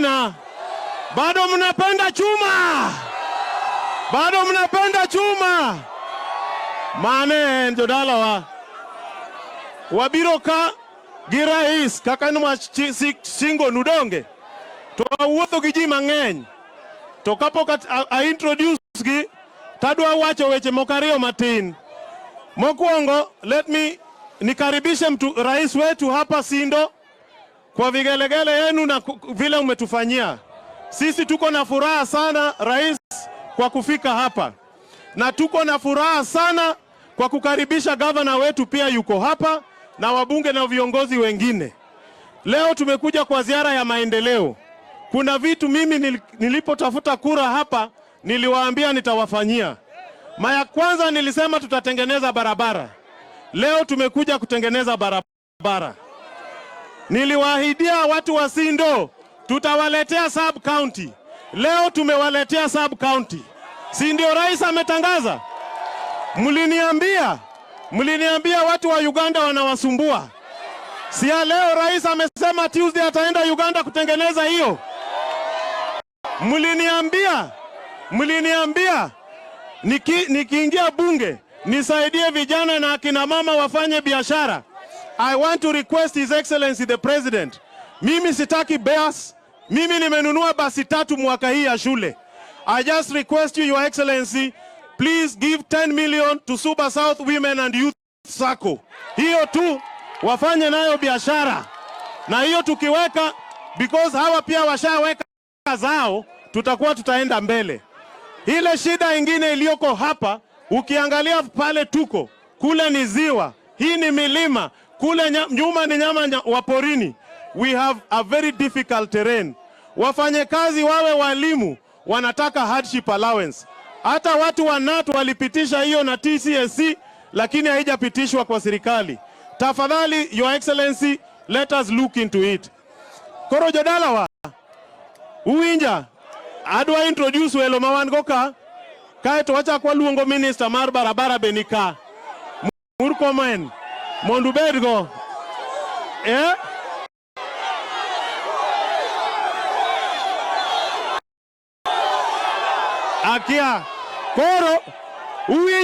tena? Bado mnapenda chuma? Bado mnapenda chuma? Mane en jodalawa. Wabiro ka gi rais kaka nwa singo nudonge. To awuotho gi ji mang'eny. To kapok a introduce gi, tadwa wacho weche moko ariyo matin. Mokwongo, let me nikaribishe mtu rais wetu hapa Sindo kwa vigelegele yenu na vile umetufanyia. Sisi tuko na furaha sana rais kwa kufika hapa, na tuko na furaha sana kwa kukaribisha gavana wetu pia yuko hapa na wabunge na viongozi wengine. Leo tumekuja kwa ziara ya maendeleo. Kuna vitu mimi nilipotafuta kura hapa niliwaambia nitawafanyia. Maya kwanza nilisema tutatengeneza barabara. Leo tumekuja kutengeneza barabara. Niliwaahidia watu wa Sindo tutawaletea sub county. Leo tumewaletea sub county. Si ndio rais ametangaza? Mliniambia watu wa Uganda wanawasumbua. Si ya leo rais amesema Tuesday ataenda Uganda kutengeneza hiyo. Mliniambia nikiingia bunge nisaidie vijana na akina mama wafanye biashara. I want to request His Excellency the President. Mimi sitaki bus. Mimi nimenunua basi tatu mwaka hii ya shule. I just request you, Your Excellency, please give 10 million to Suba South Women and Youth Sacco. Hiyo tu wafanye nayo biashara, na hiyo tukiweka, because hawa pia washaweka zao, tutakuwa tutaenda mbele. Ile shida ingine iliyoko hapa, ukiangalia pale tuko kule ni ziwa, hii ni milima, kule nyuma ni nyama wa porini. We have a very difficult terrain. Wafanyekazi wawe walimu wanataka hardship allowance. Hata watu wa KNUT walipitisha hiyo na TCSC, lakini haijapitishwa kwa serikali. Tafadhali, Your Excellency, let us look into it. Koro jodalawa, uwinja, adwa introduce welo ma wan go ka, kaeto wachako waluongo minister mar barabara be ni ka. Murkomen, mondo ubed go. Eh? Akia. Koro, uwinja.